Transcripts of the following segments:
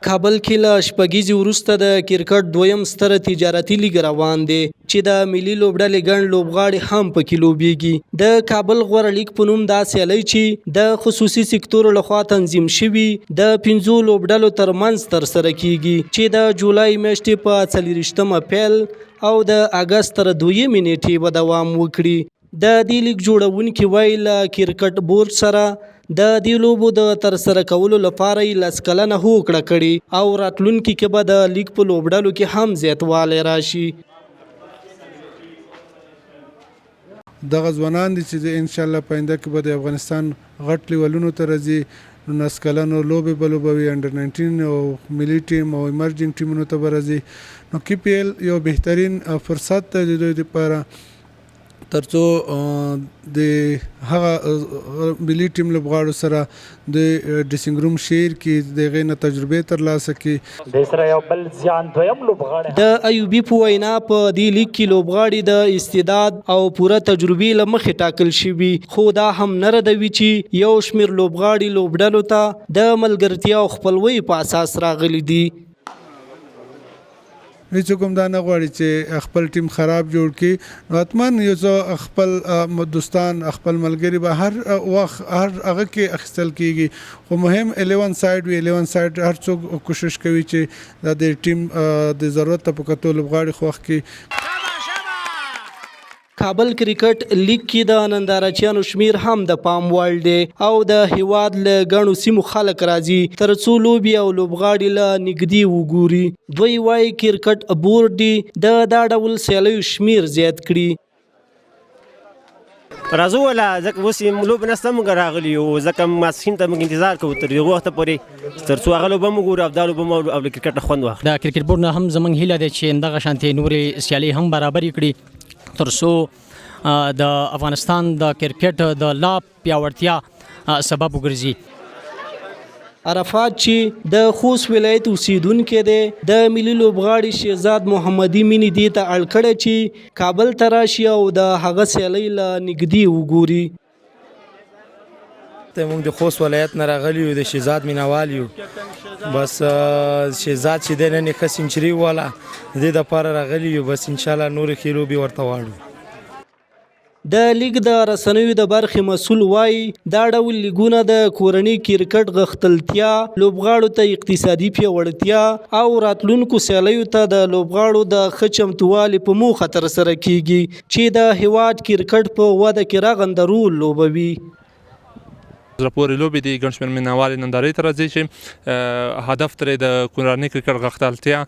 کابل کې له شپږیزې وروسته د کرکټ دویم ستر تجارتي لیګ روان دی چې د ملي لوبډلې ګڼ لوبغاړي هم پکې لوبیږي. د کابل غوره لیګ په نوم دا سیالۍ چې د خصوصي سکتور لخوا تنظیم شوي، د پنځو لوبډلو ترمنځ ترسره کیږي چې د جولای میاشتې په 24مه پیل او د اګست تر دویمې نیټې به دوام وکړي. د دې لیګ جوړونکي وايي، له کرکټ بورډ سره د دې لوبو د ترسره کولو لپاره یې 10 کلنه هوکړه کړې او راتلونکي کې به د لیګ په لوبډلو کې هم زیاتوالی راشي. دغه ځوانان دي چې ان شاءالله په آینده کې به د افغانستان غټ لیولونو ته راځي، 19 کلنو لوبې به لوبوي، انډر 19 او ملي ټیم او ایمرجینګ ټیمونو ته به راځي. نو کی پي ایل یو بهترین فرصت دی د دوی لپاره ترڅو د هغه ملي ټیم لوبغاړو سره د ډریسنګ روم شیر کړي، د هغې نه تجربې ترلاسه کړي. دې سره یو بل زیان دویم لوبغاړی هم. د ایوبي په وینا، په دې لیګ کې لوبغاړي د استعداد او پوره تجربې له مخې ټاکل شوي، خو دا هم نه ردوي چې یو شمېر لوبغاړي لوبډلو ته د ملګرتیا او خپلوۍ په اساس راغلي دي. هیڅوک هم دا نه غواړي چې خپل ټیم خراب جوړ کړي، نو حتما یو څه خپل دوستان، خپل ملګري به هر وخت هر هغه کې اخیستل کیږي، خو مهم 11 سایډ وي. 11 سایډ هر څوک کوشش کوي چې دا د ټیم د ضرورت ته په کتو لوبغاړي خوښ کړي. کابل کرکټ لیګ کې د نندارچیانو شمیر هم د پام وړ دی او د هیواد له ګڼو سیمو خلک راځي ترڅو لوبې او لوبغاړي له نږدې وګوري. دوی وايي، کرکټ بورډ دې د دا ډول سیالیو شمیر زیات کړي. راځو ولا، ځکه اوس لوبه نشته، موږ راغلي یو، ځکه ماسپښین ته موږ انتظار کوو تر دغه وخته پورې، تر څو هغه لوبه موږ ګورو او دا لوبه مو او له کرکټ خوند واخلو. د کرکټ بورډ نه هم زمونږ هیله ده چې دغه شانتې نورې سیالۍ هم برابرې کړي تر څو د افغانستان د کرکټ د لا پیاوړتیا سبب وګرځي. عرفات چې د خوست ولایت اوسېدونکی دی، د ملي لوبغاړي شهزاد محمدي مینې دې ته اړ کړی چې کابل ته راشي او د هغه سیالۍ له نږدې وګوري. ته موږ د خوست ولایت نه راغلي یو، د شهزاد مینوال یو. بس شهزاد چې دی نن یې ښه سنچري وواله، د دې دپاره راغلي یو. بس انشاءالله نورې ښې لوبې ورته غواړو. د لیګ د رسنیو د برخې مسول وايي، دا ډول لیګونه د کورني کرکټ غښتلتیا، لوبغاړو ته اقتصادي پیاوړتیا او راتلونکو سیالیو ته د لوبغاړو د ښه چمتووالي په موخه ترسره کېږي چې د هېواد کرکټ په وده کې رغنده رول لوبوي. زړه پورې لوبې دي، ګڼ شمېر مینهوال یې نندارې ته راځي چې هدف ترې د کورني کرکټ غښتلتیا،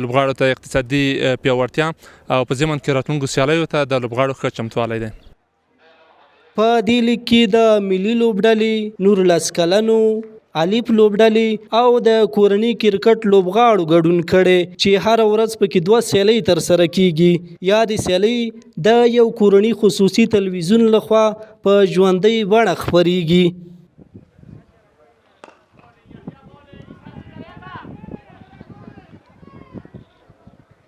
لوبغاړو ته اقتصادي پیاوړتیا او په ضمن کې راتلونکو سیالیو ته د لوبغاړو ښه چمتوالی دی. په دې لیګ کې د ملي لوبډلې، 19 کلنو، الف لوبډلې او د کورني کرکټ لوبغاړو ګډون کړی چې هره ورځ پکې دوه سیالۍ ترسره کیږي. یادې سیالۍ د یو کورني خصوصي تلویزیون لخوا په ژوندۍ بڼه خپریږي.